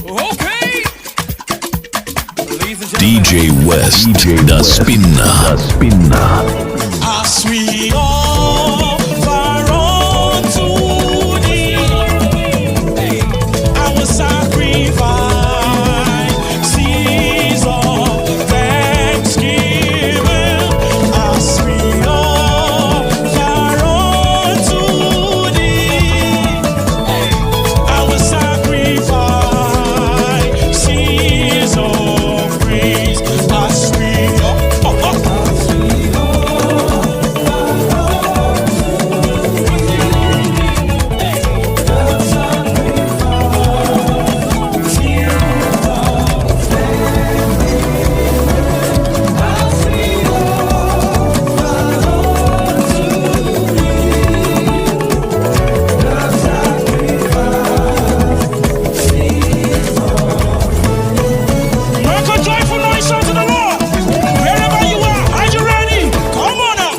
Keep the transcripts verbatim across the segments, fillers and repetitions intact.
Okay. D J West, the spinner. The spinner. As we offer unto thee our sacrifices of thanksgiving, as we offer unto thee our sacrifice is of praise, as we Make a joyful noise unto the Lord. Wherever you are, are you ready? Come on up.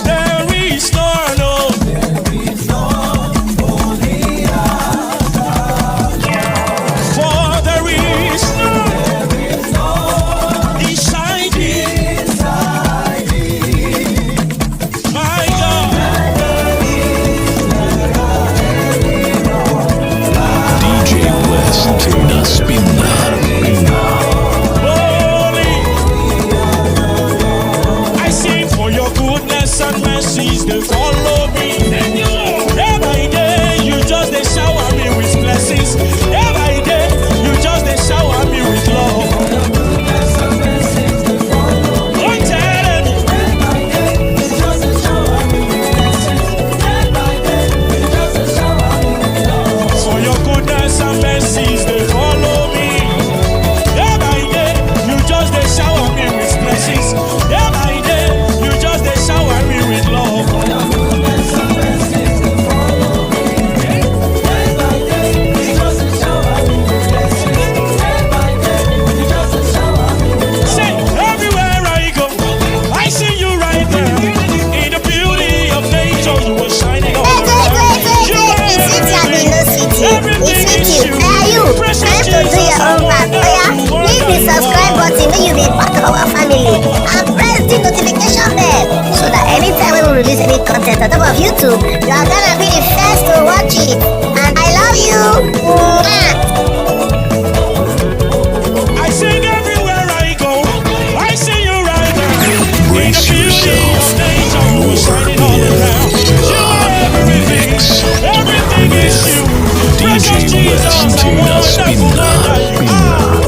There is none, oh. For there is none beside thee. My God. D J West, the spinner. Holy. I sing for your goodness and mercies, they follow me. Day by day, you just they shower me with blessings. Day by day, you just they shower me with love. Don't tell them. For your goodness and mercies, they follow me. Day by day, you just they shower me with blessings. Day by day, you just they shower me with love. Say, everywhere I go, I see you right there. In the beauty of nature, you are shining all around. You are everything. Everything is you. Precious Jesus, I wonder, I wonder, I wonder. Please be subscribe button, make you be part of our family. And press the notification bell so that anytime we will release any content on top of YouTube, you are gonna be the first to watch it. And I love you. Mwah. I sing everywhere I go. I see you right there. Brace yourself. You're about to enter the mix with D J West, the spinner.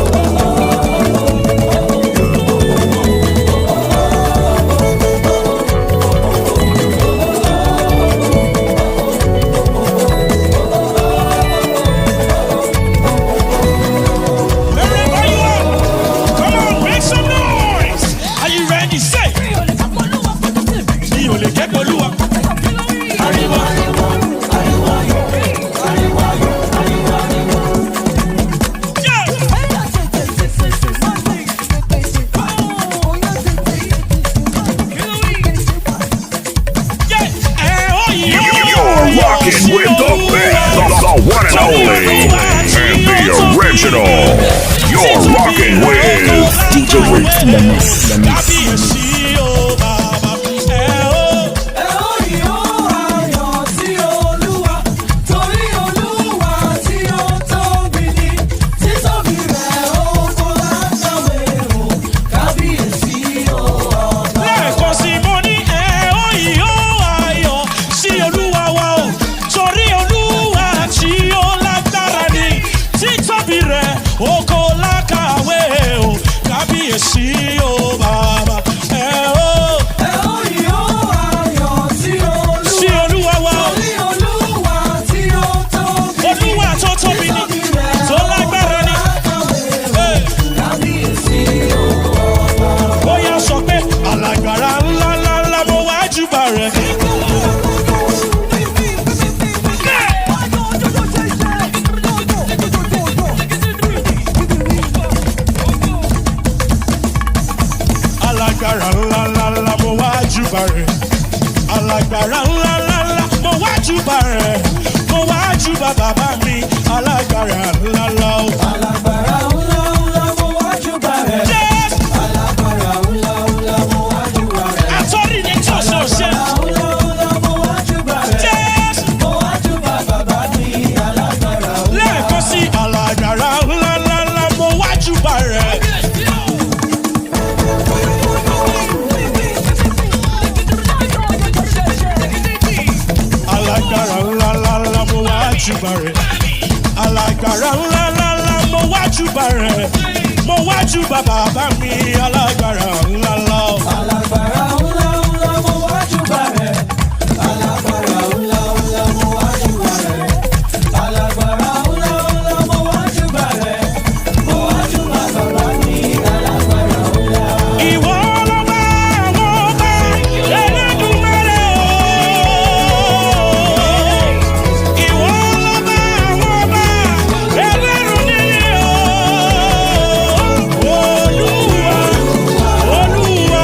Wherever you are, come on, make some noise. Are you ready? Say, mi ò lè jẹ́ pé Olúwa. Ariwo, ariwo, ariwo, ariwo, ariwo, ariwo. Yeah. You're rocking with the best, the, the one and only, and the original. You're rocking with D J Wix in the mix. Kábíyèsí o, bàbá, ẹ o. Ẹ ó yìn ó ayọ̀ sí Olúwa, torí Olúwa tí ó tóbi ni, títóbi rẹ̀ ó kò lákàwé o, kábíyèsí o, ọba. Lẹ́ẹ̀kan sí, mo ní ẹ ó yìn ó ayọ̀ sí Olúwa wa o, torí Olúwa tí ó lágbára ni, títóbi rẹ̀ ó kò lákàwé o, kábíyèsí o, bàbá, ẹ Bàbá mi, alágbára ńlá ńlá o. Alágbára ńlá ńlá, mo wá júbà rẹ. Jésù. Alágbára ńlá ńlá, mo wá júbà rẹ. Àtọ́rí ni tó ṣe ṣe. Alágbára ńlá ńlá, mo wá júbà rẹ. Jésù. Mo wá júbà bàbá mi, alágbára ńlá. Lẹ́ẹ̀kan sí, alágbára ńlá ńlá ńlá, mo wá júbà rẹ. Alágbára ńlá ńlá ńlá, mo wá júbà rẹ. Alágbára ńlá ńlá ńlá, mo wá júbà rẹ. Mo wá júbà bàbá mi, alágbára ńlá ńlá o. Alágbára ńlá ńlá, mo wá júbà rẹ. Alágbára ńlá ńlá, mo wá júbà rẹ. Alágbára ńlá ńlá, mo wá júbà rẹ. Mo wá júbà bàbá mi, alágbára ńlá. Ìwọ lọ́ba àwọn ọba, Elédùmarè o. Ìwọ lọ́ba àwọn ọba, ẹlẹ́rù nílé o. Olúwa, Olúwa,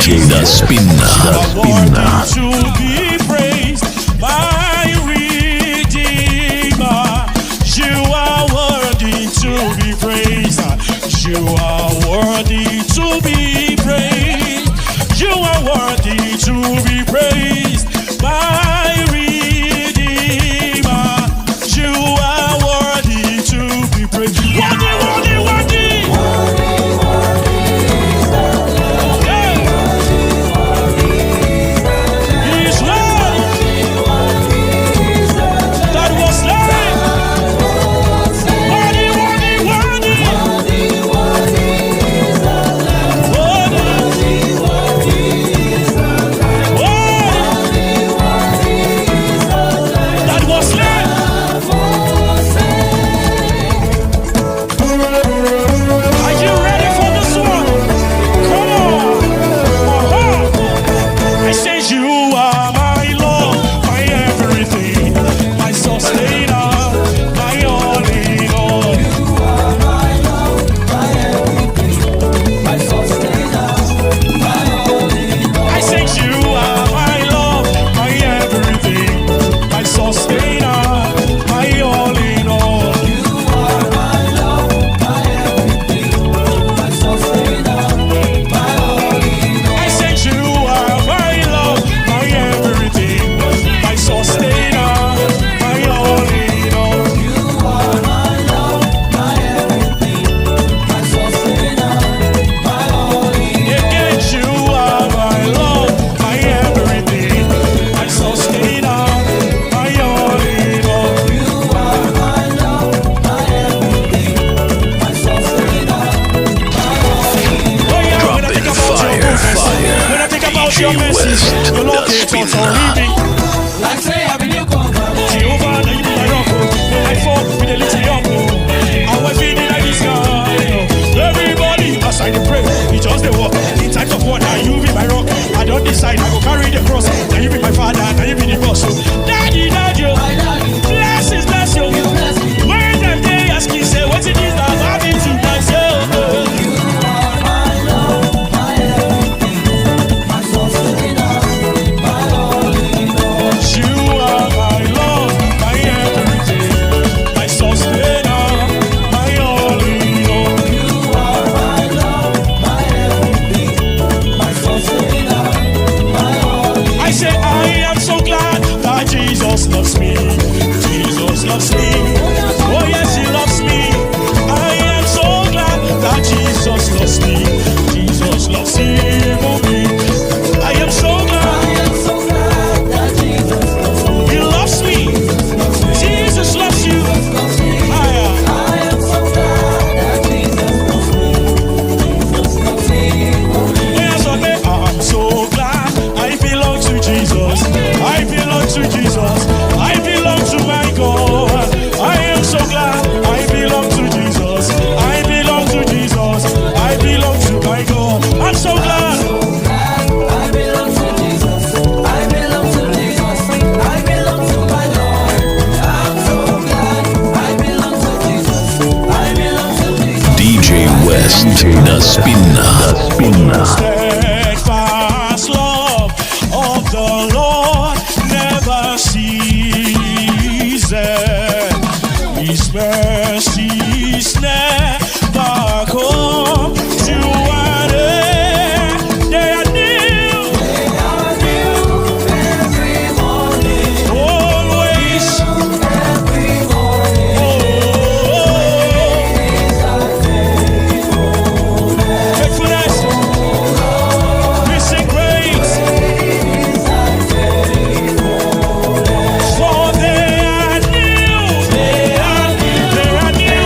The Spinner. The Spinner. To be praised, my Redeemer. You are worthy to be praised. You are worthy to be praised. You are worthy to be praised, my Redeemer. You are worthy to be praised. Worthy, worthy, worthy. Hey. He is worthy. That was slain. Worthy, worthy, worthy. Worthy. Worthy. That was slain. Are you ready for this one? Come on. Uh-huh. I say you are my love, my everything, my sustainer, my all in all. I say you are my love, my everything, my sustainer, my all in all. I say you are my love, my everything, my sustainer, my all in all. Again, you are my love, my everything, my sustainer, my all in all. Oh yeah, when I think about your goodness, when I think about your mercy, your love is unforgiving. Like say I be new convert. Jehovah, now you be my rock, oh. When I fall, you dey lift me up, oh. I will feel the like this guy, oh. Everybody, as I dey pray, he just dey walk. In times of war, now you be my rock. I don't decide, I go carry the cross. Now you be my father, now you be the boss, oh. Daddy, daddy, oh. Bless is bless you. When dem dey ask me, say, what it is that I need to bless you? You are my love, my everything, my sustainer, my all in all. You are my love, my everything, my sustainer, my all in all. I say I am so glad that Jesus loves me. Jesus loves me. Oh yes, he loves me. I am so glad that Jesus loves me. Jesus loves even me. I am so glad. I am so glad that Jesus loves me. He loves me. Jesus loves you. I am. I am so glad that Jesus loves me. Jesus loves me. Yes, I am so glad I belong to Jesus. I belong to Jesus. I belong to my God. I am so glad I belong to Jesus. I belong to Jesus. I belong to my God. I'm so glad. I belong to Jesus. I belong to Jesus. I belong to my Lord. I'm so glad I belong to Jesus. I belong to Jesus. D J West, the spinner. The spinner. Steadfast love of the Lord never ceases. His mercies never come to an end. They are new. They are new every morning. Always. Every morning. Oh. Faithfulness. We sing praise. For they are new. They are new. They are new.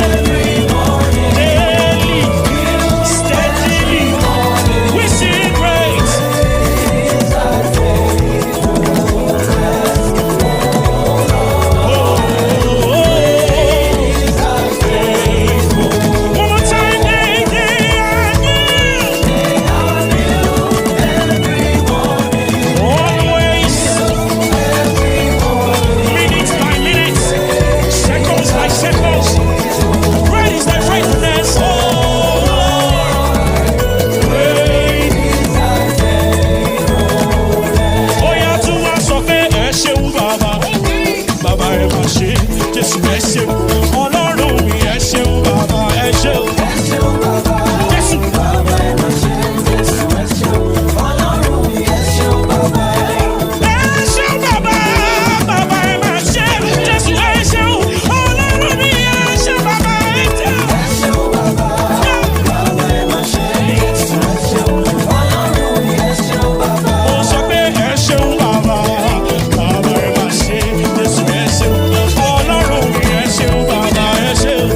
Jésù, ẹ ṣeun. Ọlọ́run mi, ẹ ṣeun, bàbá, ẹ ṣeun. Jésù. Ẹ ṣeun, bàbá, bàbá, ẹ máa ṣe. Jésù, ẹ ṣeun. Ọlọ́run mi, ẹ ṣeun, bàbá, ẹ ṣeun. Mo sọ pé ẹ ṣeun, bàbá, bàbá, ẹ máa ṣe. Jésù, ẹ ṣeun. Ọlọ́run mi, ẹ ṣeun, bàbá, ẹ ṣeun.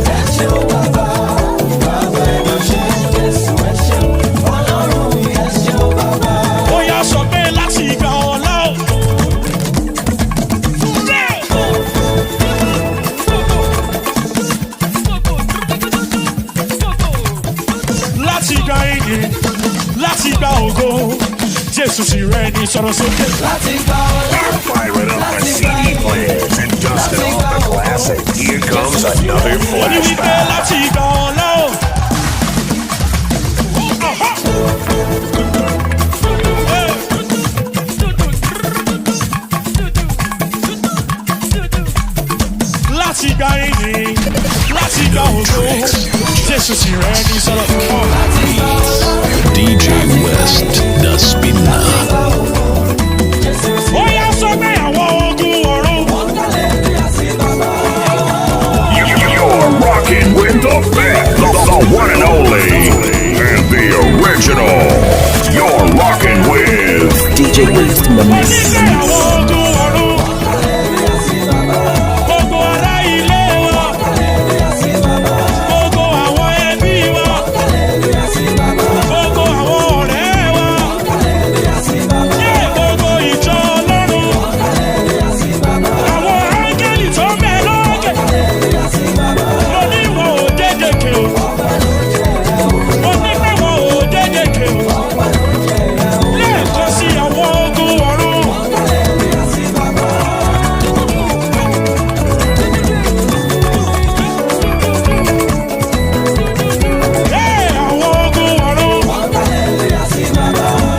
Ó yá, sọ pé láti ìgbà ọ̀la o. Láti ìgbà ìyìn, láti ìgbà ògo, Jésù ti rẹ̀ ní sọ̀rọ̀ sókè. Láti ìgbà ọ̀la, Fire it up, láti ìgbà ìyìn, C D players, and dust it off the classic. Here comes another flashback. Ó ní wípé láti ìgbà ọ̀la o. Láti gba iyì, láti gba ògo, Jésù ti rẹ̀ ní sọ̀rọ̀. D J West, the spinner. Ó yá, sọ pé àwọn ogun ọ̀run. You, you're rocking with the best, the, the one and only, and the original. You're rocking with D J West Mix. Oníṣẹ́ àwọn ogun ọ̀run. Gbogbo ará ilé wa. Gbogbo àwọn ẹbí wa. Gbogbo àwọn ọ̀rẹ́ wa. Yé, gbogbo ìjọ Ọlọ́run. Àwọn áńgẹ́lì tó ń bẹ lókè. Mo ní wọn ò dédé ké o. Mo ní pé wọn ò dédé ké o. Lẹ́ẹ̀kan sí, àwọn ogun ọ̀run. Hey, àwọn ogun ọ̀run.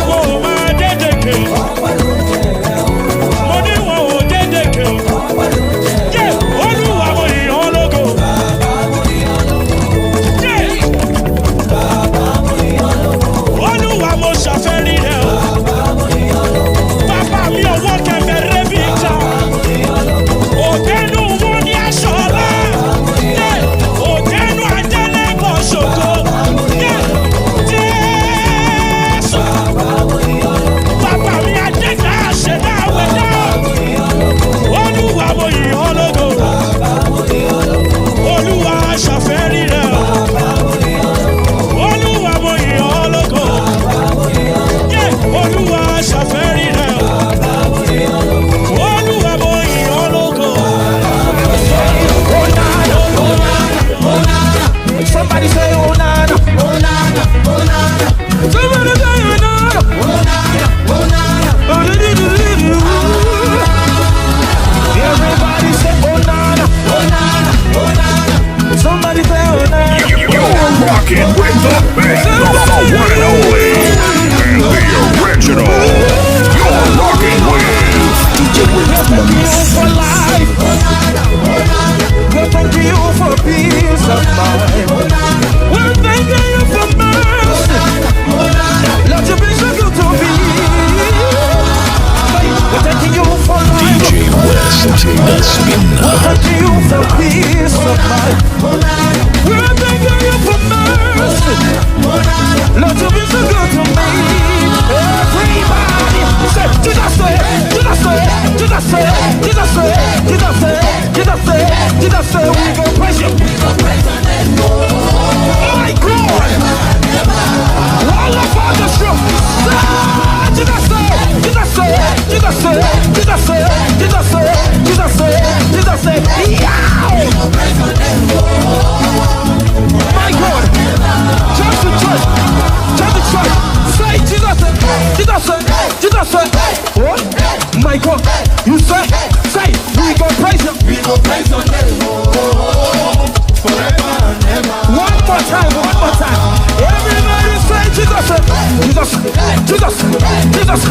Wọn ò máa dédé ké. Mo ní wọn ò dédé ké. Yé, Olúwa, mo yìn ọ́ lógo. Yé. Olúwa, mo ṣàfẹ́rí rẹ o. Bàbá mi, ọwọ́ kẹfẹ́ rẹ bí ìjà. Òtẹ́nu wọn ní aṣọ ọlá. Yé. Òtẹ́nu adélébọ̀ ṣògo. Yé. Jésù. Bàbá mi, adẹ́gbà ṣẹ̀dá àwẹ̀dá. Olúwa, mo yìn ọ́ lógo. Olúwa, ṣàfẹ́rí rẹ o. Olúwa, mo yìn ọ́ lógo. Yeah, Olúwa, ṣàfẹ́rí rẹ o. Olúwa, mo yìn ọ́ lógo. Somebody say, oh, nana. Somebody say, oh, nana. Everybody say, oh, nana. Somebody say, oh, nana. You're rocking with the best, the one and only, and the original. You're rocking with D J Winston. We're thanking you for life. We're thanking you for peace of mind. We're thanking you for mercy. Lord, you've been so good to me. We're thanking you for life. D J West, the spinner. We're thanking you for peace of mind. We're thanking you for mercy. Lord, you've been so good to me. Everybody say, Jesus say, Jesus say, Jesus say, Jesus say, Jesus say, Jesus say, we go praise you. My God, all of us just say, Jesus say, Jesus say, Jesus say, Jesus say, Jesus say, Jesus say, Jesus say, yeah! My God, just the church, just the church. Say Jesus, Jesus, Jesus, what? My God, you say, say, we go praise him. We go praise your name, oh, forever and ever. One more time, one more time. Everybody say Jesus, Jesus, Jesus, Jesus,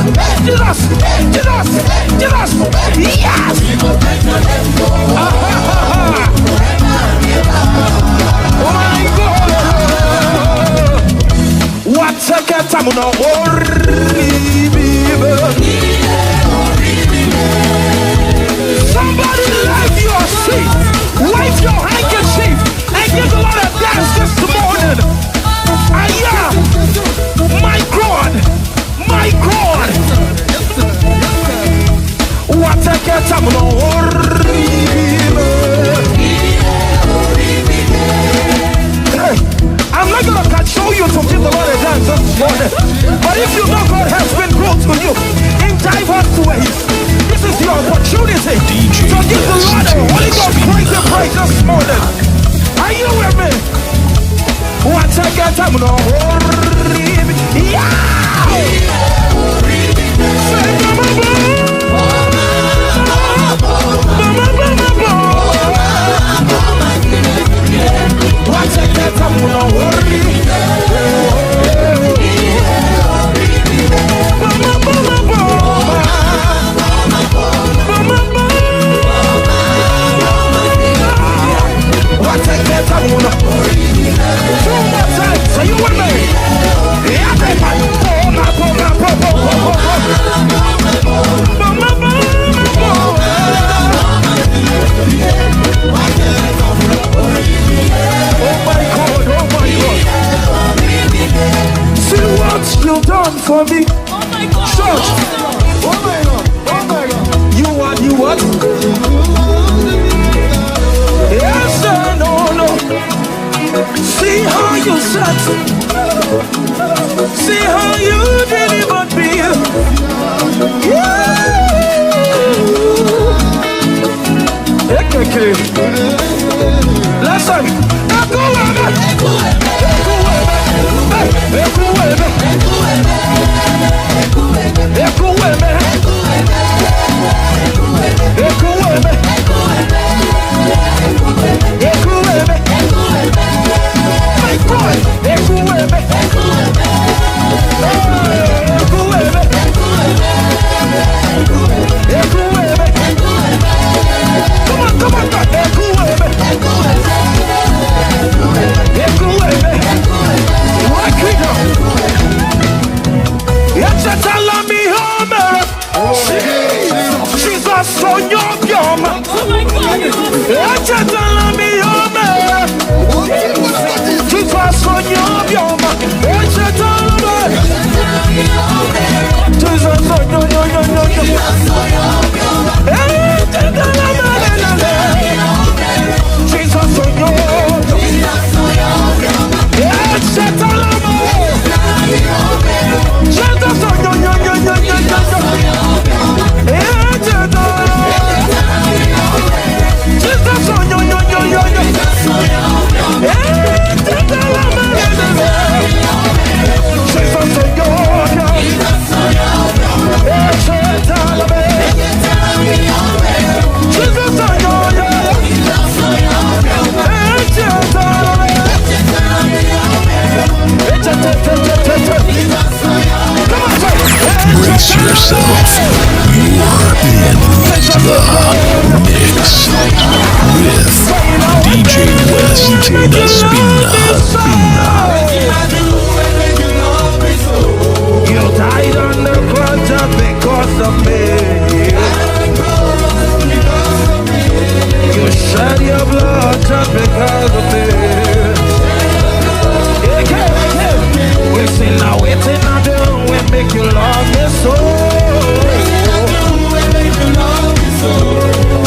Jesus, Jesus, Jesus. Yes. We go praise your name, oh. Una worry me. Somebody leave your seat, wipe your handkerchief, and give the Lord a dance this morning. Aya, my God, my God. What a get up, no worry me. Hey, I'm not gonna control you to give the Lord a dance this morning. But if you know God has been good to you in diverse ways, this is your opportunity to give the Lord a Holy Ghost praise and praise this morning. Are you with me? What a get up, no worry me. Yeah! Say, mama, mama, mama, mama. What a get up, no worry. Mama, mama, mama. Mama, mama. What a get up, no. Two more times. Are you with me? Yeah, baby. Mama, mama, mama. Oh my God, oh my God. See what you done for me. Oh my God. Church. Oh my God. Oh my God. You what? You what? Yes, sir. No, no. See how you set. See how you delivered me. Yeah. Ekeke. Listen. Ekuweme. Ekuweme. Hey, Ekuweme. Ekuweme. Ekuweme. Ekuweme. My God. Ekuweme. Ekuweme. Ekuweme. Come on, come on, come on. Ekuweme. Ekuweme. Rock it up. Echetala m ihe o mere. Jesus, onye obiọma. Echetala m ihe o mere. Jesus, onye obiọma. Echetala m. Jesus, onye, onye, onye, onye, onye. Echetala m, le, le, le. Jesus, onye obiọma. Echetala m. Jesus, onye, onye, onye, onye, onye, onye. Echetala m. Jesus, onye, onye, onye, onye, onye. Echetala m. Jesus, onye, onye. Echetala m. Jesus, onye, onye. Echetala m. Come on, say, Brace yourself. You're in the mix with D J West, the Spinner. You died on the cross just because of me. You shed your blood just because of me. Yeah, yeah, yeah. We say now wetin I do, we make you love me so.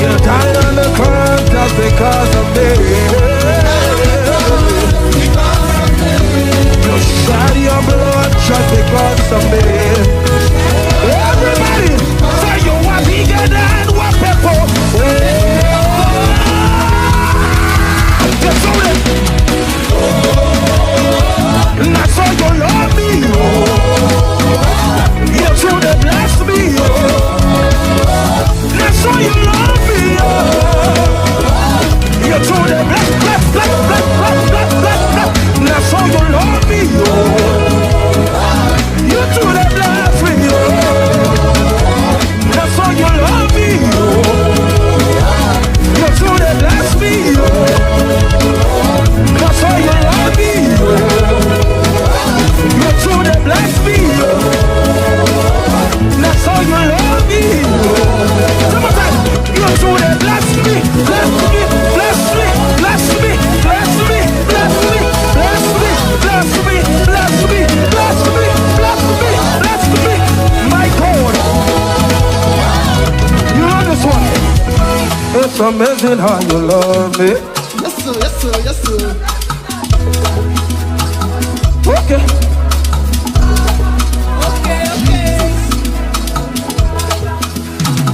You died on the cross just because of me. You shed your blood just because of me. Everybody, say you are bigger than what people. Yes, sir. Na so you love me, oh. You too dey bless me, oh. Na so you love me, oh. You too dey bless me. Amazing how you love me. Yes, sir, yes, sir, yes, sir. Okay. Okay, okay.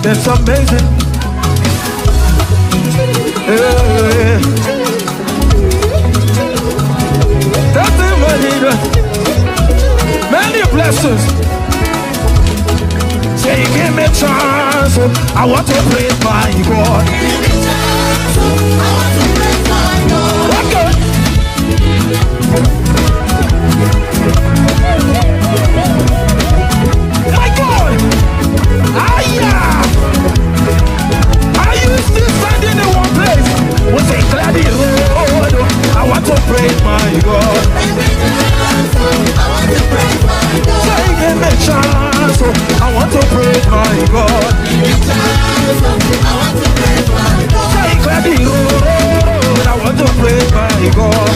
It's amazing. Yeah. That's it, my leader. Many blessings. Say, give me chance. I want to praise my God. Give me chance. I want to praise my God. Okay. My God! Aya! Are you still standing in one place? We say, clear the road. I want to praise my God. Say, give me chance. I want to praise my God. Say, clear the road. I want to praise my God.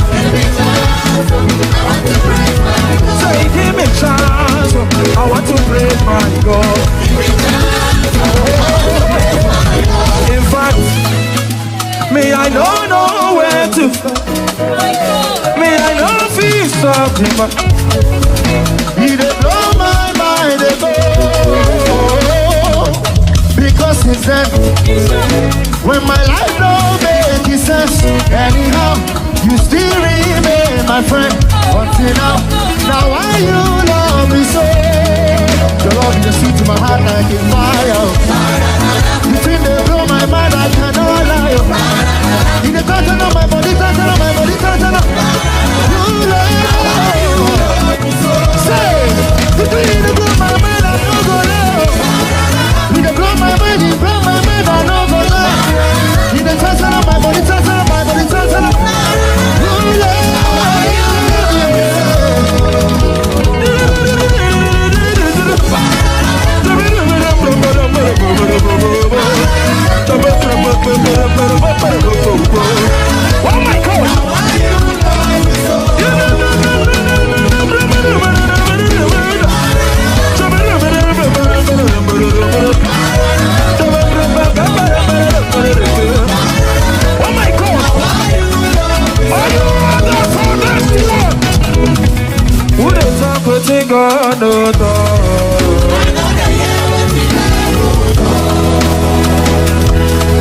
Say, give me chance. I want to praise my God. In fact, me, I don't know where to. Me, I know feast of him. He dey blow my mind, dey go. Because he said, when my life no make sense, anyhow, you still remain my friend. Until now, now why you love me so? Your love just sweet to my heart like a fire. You think they blow my mind, I cannot lie. You dey touch on my body, touch on my body, touch on. You love. Say, you think they blow my mind, I no go lie. You dey blow my mind, you blow my mind, I no go lie. You dey touch on my body, touch on my body, touch on. You love. Oh my God! Oh my God! Are you ready for this one? Who dey talk wetin God no talk?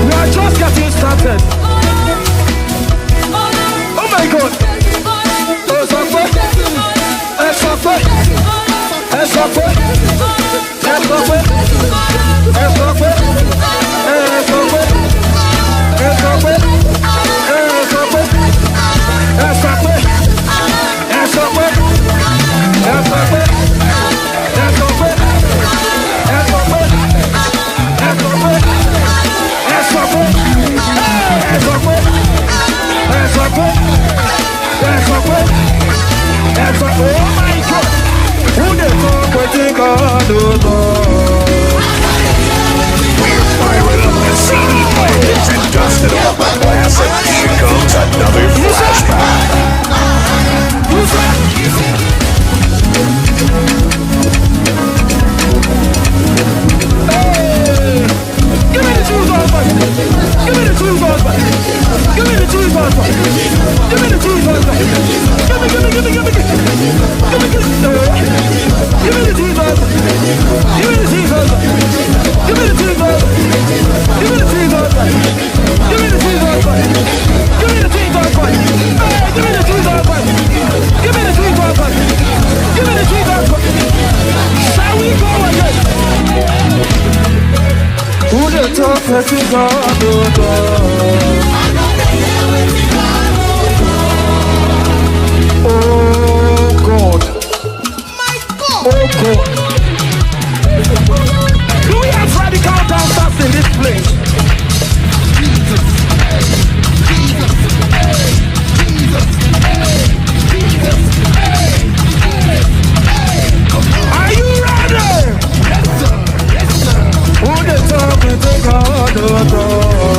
We are just getting started. Oh my God. Ẹ sọ pé, ẹ sọ pé, ẹ sọ pé, ẹ sọ pé, ẹ sọ pé, ẹ sọ pé, ẹ sọ pé, ẹ sọ pé, ẹ sọ pé, ẹ sọ pé, ẹ sọ pé, ẹ sọ pé, ẹ sọ pé, ẹ sọ pé, ẹ sọ pé, ẹ sọ pé, ẹ sọ pé, ẹ sọ pé, ẹ sọ pé, oh my God, who dey talk wetin God no talk? We're firing up the C D players and dusting off the classic. Here comes another flashback. Give me the Jesus Christ. Give me the Jesus Christ. Give me the Jesus Christ. Give me the Jesus Christ. Give me, give me, give me, give me, give me. Give me, give me, give me the Jesus Christ. Give me the Jesus Christ. Give me the Jesus Christ. Give me the Jesus Christ. Give me the Jesus Christ. Give me the Jesus Christ. Hey, give me the Jesus Christ. Give me the Jesus Christ. Give me the Jesus Christ. Shall we go again? Who dey talk wetin God no talk? Oh God. My God. Oh God. Do we have radical dancers in this place? Are you ready? Who dey talk and take all the talk?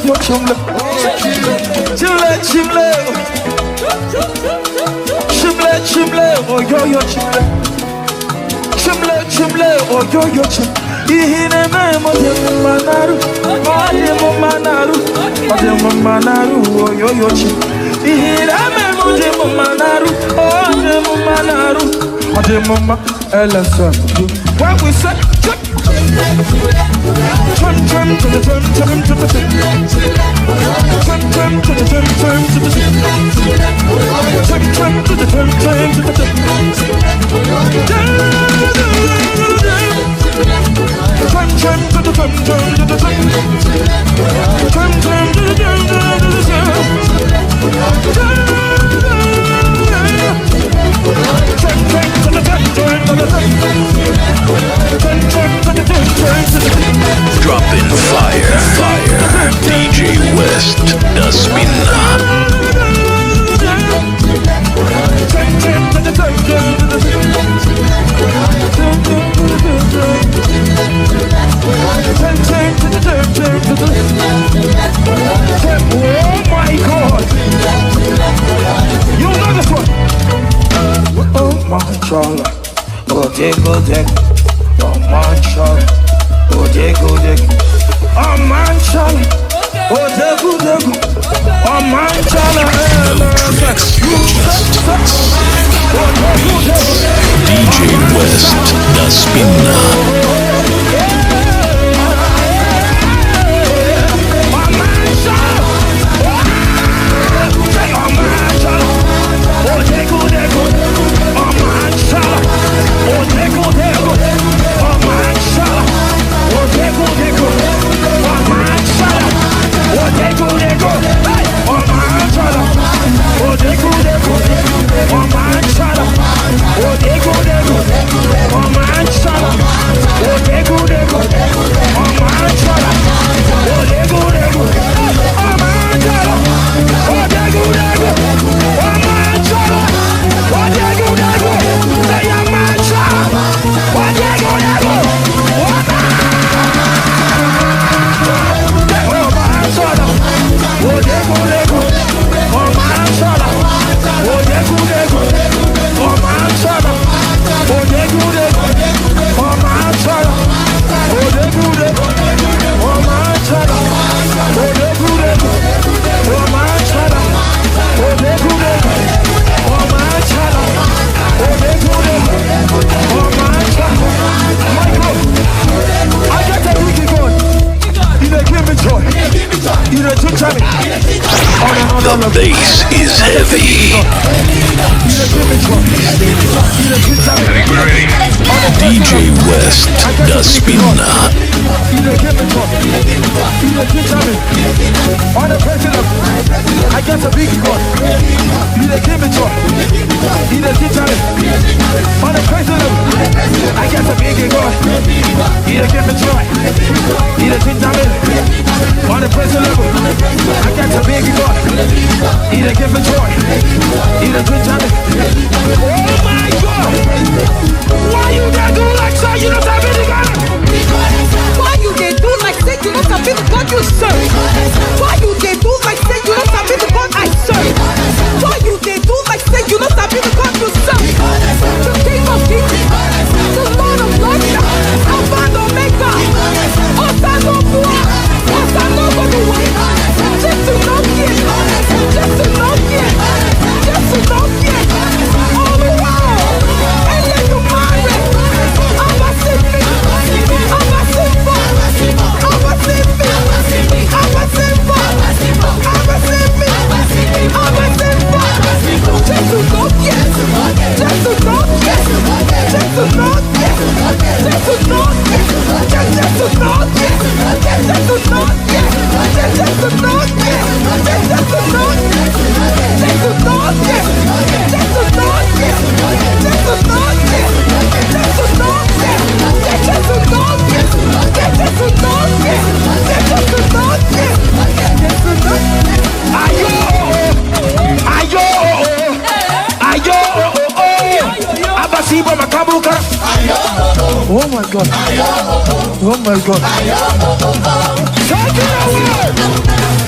Yo, chimle. Chimle, chimle. Chimle, chimle. Oh, yo, yo, chimle. Chimle, chimle. Oh, yo, yo, chim. Ihine me mo de mo manaru. Mo de mo manaru. Mo de mo manaru. Oh, yo, yo, chim. Ihine me mo de mo manaru. Oh, de mo manaru. Mo de mo ma-, L S M. When we say, chim, chim, chim, chim, chim, chim, chim, chim, chim. Chim, chim, chim, chim, chim, chim, chim. Chim, chim, chim, chim, chim, chim, chim. Dropping fire, fire. D J West, the spinner. Oh my God! You know this one? Oh my God. Odego dego, Omancho, Odego dego, Omancho, Odego dego, Omancho. D J West, the spinner. I get a big God. He dey give me joy. He dey ginger me. On another The level. Bass is heavy. He dey give me joy. He dey ginger me. D J West, the spinner. He dey give me joy. He dey ginger me. On a personal level, I get a big God. He dey give me joy. He dey ginger me. On a personal level, I get a big God. He dey give me joy. He dey ginger me. On a personal level, I get a big God. He dey give me joy. He dey ginger me. Oh my God! Why you dey do like say you no sabi the God? Why you dey do like say you no sabi the God you serve? Why you dey do like say you no sabi the God I serve? Why you dey do like say you no sabi the God you serve? The King of Kings, the Lord of Lords, Alpha and Omega, Osanuwa, Osanuwa, Jesu no fear, Jesu no fear, Jesu no fear. Olúwa o, Elédùmarè, Abasimi, Abasifo, Abasimi, Abasifo, Abasimi, Abasifo. Jesu no fear, Jesu no fear, Jesu no fear, Jesu no fear, Jesu no fear, Jesu no fear. Ayo, ayo, ayo, abasibo makabuka. Oh my God. Oh my God. Take it away.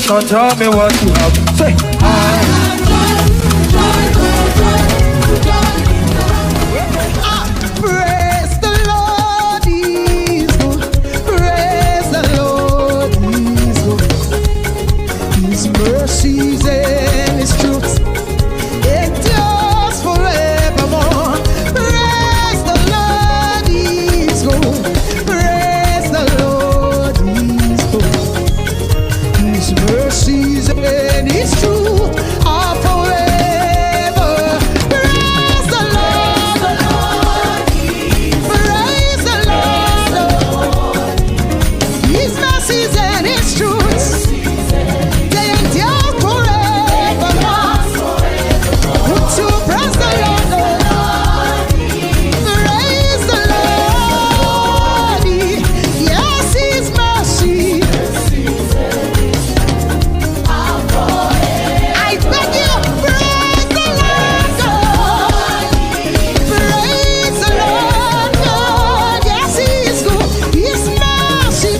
Come tell me what you have. Say, I. Ah, praise the Lord, he's good. Praise the Lord, he's good. His mercies and his truth endures forevermore. Praise the Lord, he's good. Praise the Lord, he's good. His mercies and his truth are forever. Praise the Lord. Praise the Lord. His mercies and his truth, they endure forever. Would you praise the Lord? Praise the Lord. Yes, his mercy. I beg you, praise the Lord God. Praise the Lord God. Yes, he is good. His mercy.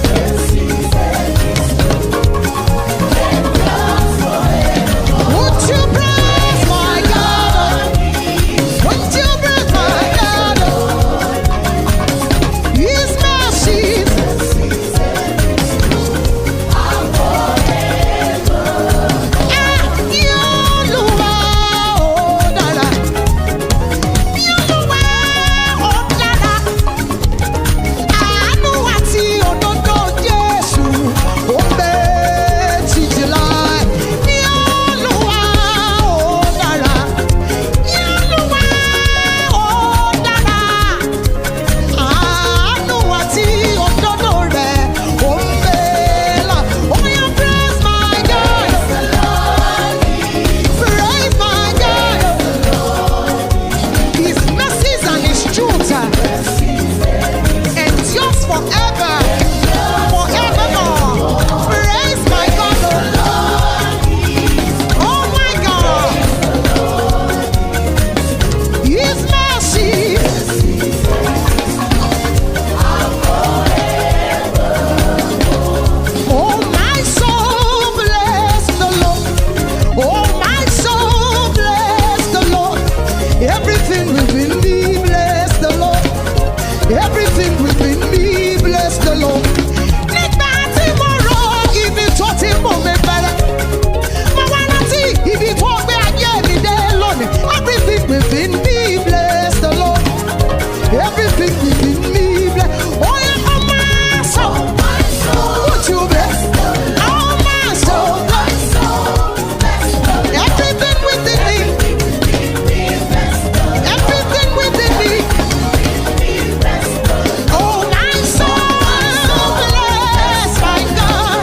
Would you praise my God? Would you praise my God? His mercies. Ah, Olúwa, ó dára. Olúwa, ó dára. Àánú àti òdodo Jésù, ó bẹ títí láé. Olúwa, ó dára. Olúwa, ó dára. Àánú àti òdodo rẹ̀, ó ń bẹ lọ. Oh, you praise my God. Praise my God. His mercies and his truth, uh, endures forever, forevermore. Praise my God, oh Lord. Oh my God. His mercy. Oh, my soul, bless the Lord. Oh, my soul, bless the Lord. Everything within me, bless the Lord. Everything within me, bless the Lord. Nígbà tí mo rò ibi tó ti mú mi bẹ̀rẹ̀, mo wá rántí ibi tó gbé ayé mi dé lónìí. Everything within me, bless the Lord. Everything within me, bless. Oh, yeah, oh, my soul. Would you bless? Oh, my soul. Everything within me. Everything within me. Oh, my soul, bless my God.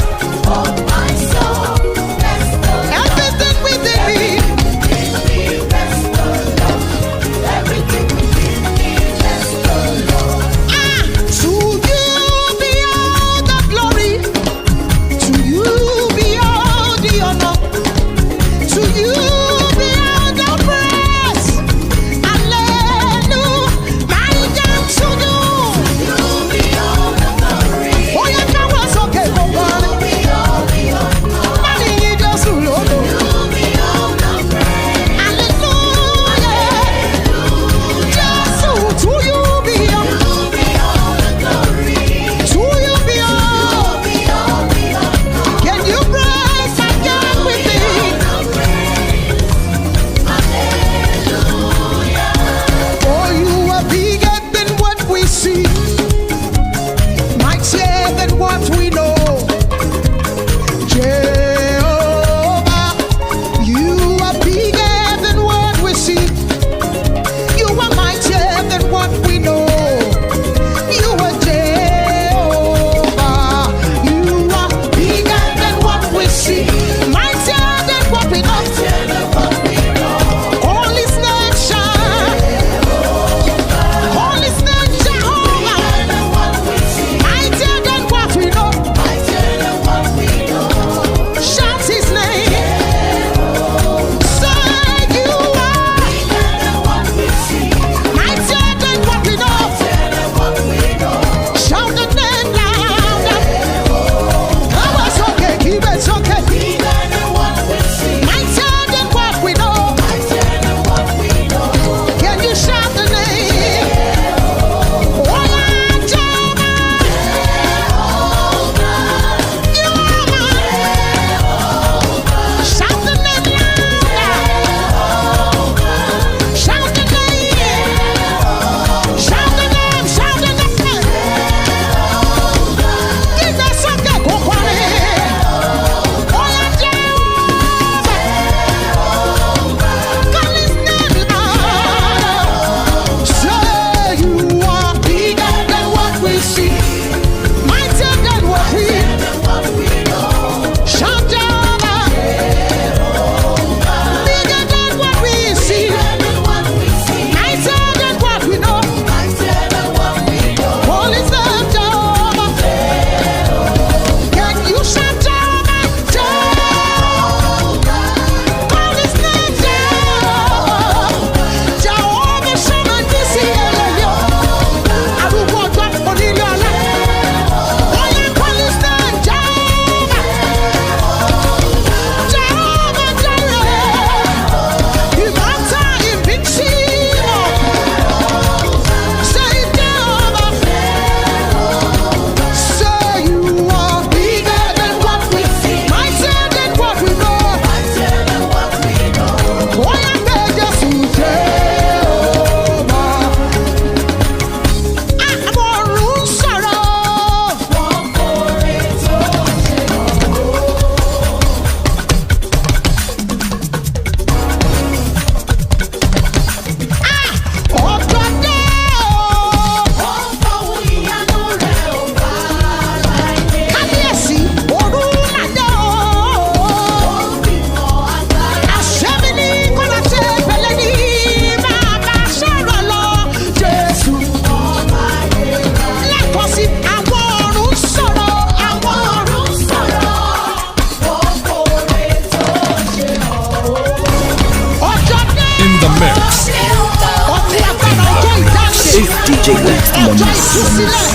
Ọjọ́ ìtúsílẹ̀,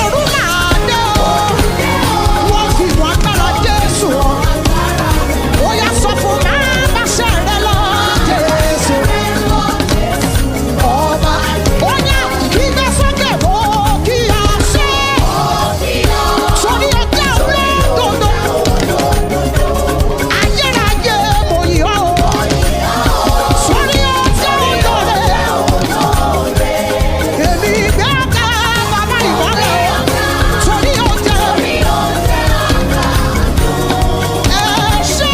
òru máa dé o. Wọ́n fi ìwà agbára Jésù hàn. Ó yá, sọ fún mi, má ṣe rẹ lọ, Jésù. Ọba, ó yá, kígbe sókè, mo kí ọ ṣe. Sórí ọjọ́ olódodo. Ayérayé, mo yọ̀ ọ́. Sórí ọjọ́ olóore. Èmi gbé ọ̀gá bàbá ìmọ̀lẹ̀ o. Sórí ọjọ́. Ẹ ṣé.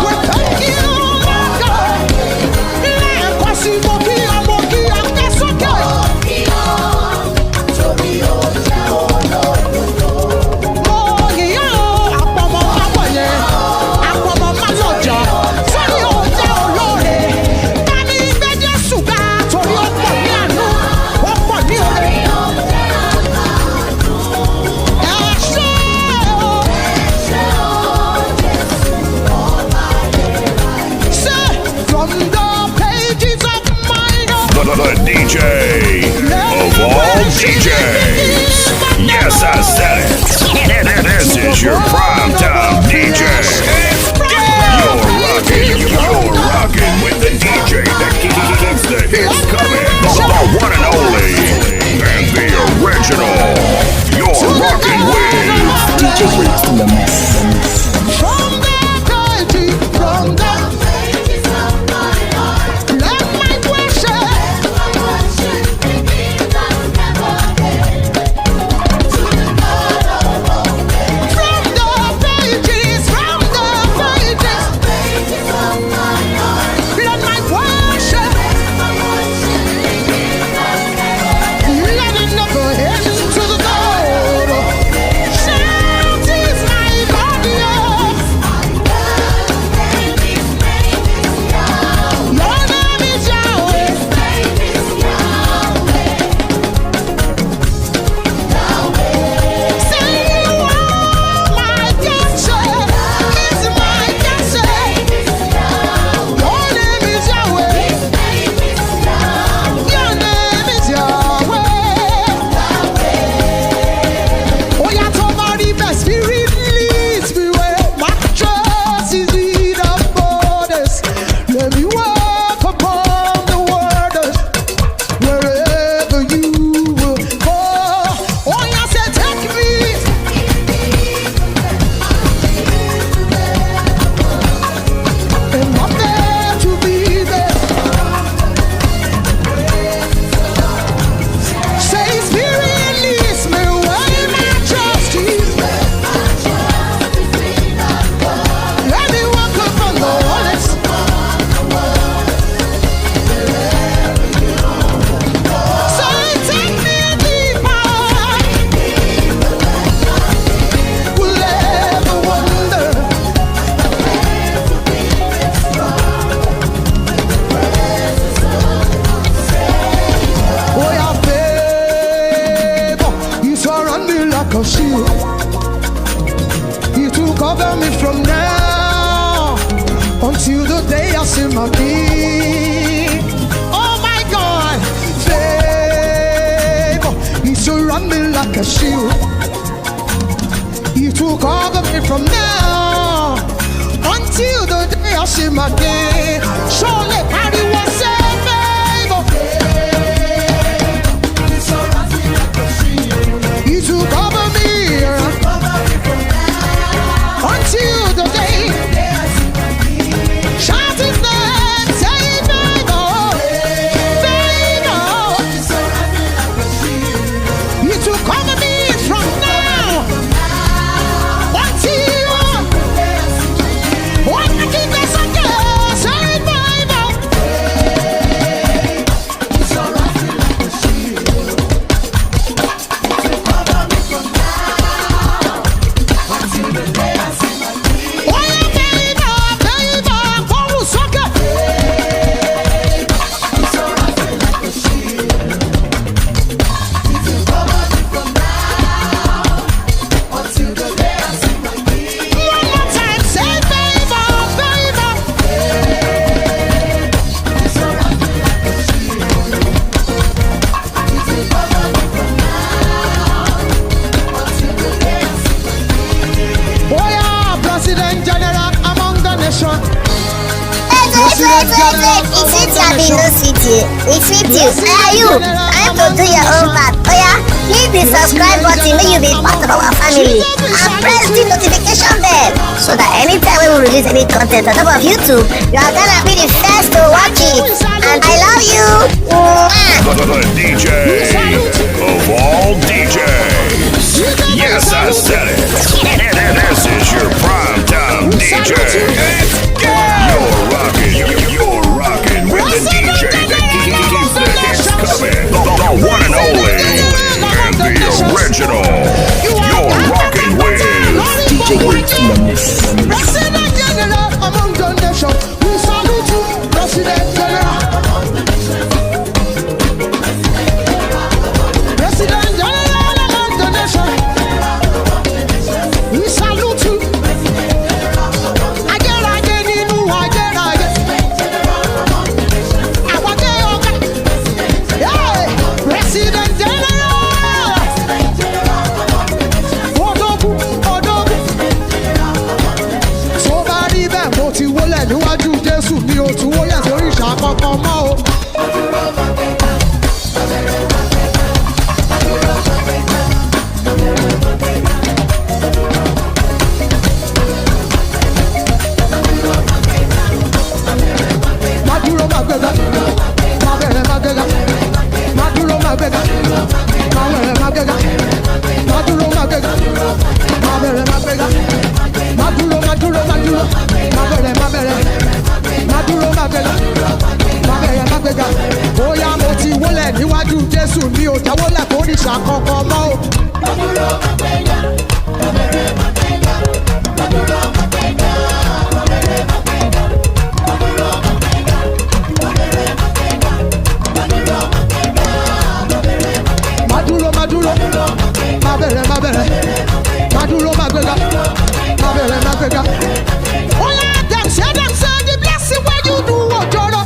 We thank you, Lord God. Lẹ́ẹ̀kan sí, mo kí ọ, mo kí ọ, ẹ sókè. Mo yìn ọ́, àpọ̀mọ́ má wọ̀nyẹ, àpọ̀mọ́ má lọ́jà, sórí ọjà olóore. Bá mi gbé Jésù ga, torí ó pọ̀ ní àánú, ó pọ̀ ní oore. Ẹ ṣé o. Say, from the pages of my heart. The, the, the D J of all D Js. Yes, I said it. This is your prime time D J. You're rocking, you're rocking with the D J that keeps the hits coming. The, the one and only, and the original. You're rocking with D J Waves in the mix. From the thirty, from the let my worship. From the pages, from the pages. Let my worship. Let it never end to the Lord. Shout is my God, yes. Your name is Yahweh. Say you are my God, is my God. Your name is Yahweh. Your name is Yahweh. Oya, tó bá rí bẹ́ẹ̀, Spirit leads me where my trust is in the borders. Let me walk upon the waters wherever you will go. Oya, say, take me. And I'm there to be there. Say, Spirit leads me where my trust is. Let me walk upon the waters. Say, take me deeper. Will ever wonder. Oh, your favor, you surround me like a shield. You to cover me from now until the day I see my king. Oh my God, favor, you surround me like a shield. You to cover me from now until the day I see my king. Surely, pariwo, say, favor. You to cover me until the day. Shout his name, say, favor, favor. You to cover me from now until when I keep the second, say, favor. You know, sweet you. We sweet you. Are you? Time to do your own part. Oh yeah, hit the subscribe button when you be part of our family. And press the notification bell so that anytime when we release any content on top of YouTube, you are gonna be the first to watch it. And I love you. Mwah. The, the D J of all D Js. Yes, I said it. This is your prime time D J. You're rocking, you're rocking with the D J that keeps the hits coming. The, the one and only, and the original. You're rocking with D J Wait. President General among the nation, we salute you, President General. President General of the nation, we salute you. Ayérayé nínú ayérayé. Àwa jẹ́ ọ̀gá. Hey! President General. Odogwu, Odogwu. Tó bá rí bẹ́ẹ̀, mo ti wólẹ̀ níwájú Jésù, mi ò tún wólẹ̀ sórí ìṣà kankan mọ́ o. Má dúró, má gbéga. Má bẹ̀rẹ̀, má gbéga. Má dúró, má gbéga. Má bẹ̀rẹ̀, má gbéga. Má dúró, má gbéga. Má bẹ̀rẹ̀, má gbéga. Má dúró, má dúró, má dúró. Má bẹ̀rẹ̀, má bẹ̀rẹ̀. Má dúró, má gbéga. Má bẹ̀rẹ̀, má gbéga. Bóyá mo ti wólẹ̀ níwájú Jésù, mi ò jáwólẹ̀ kó ní ṣàkọ́kọ́ mọ́ o. Má dúró, má dúró, má bẹ̀rẹ̀, má bẹ̀rẹ̀. Má dúró, má gbéga, má bẹ̀rẹ̀, má gbéga. Oya, dem say, dem say, the blessing wey you do, Ojoro.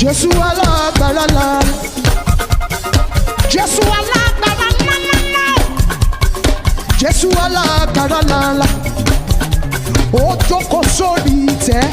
Jésù alágbára ńlá. Jésù alágbára ńlá ńlá ńlá. Jésù alágbára ńlá ńlá. Ó jókòó sórí ìtẹ́.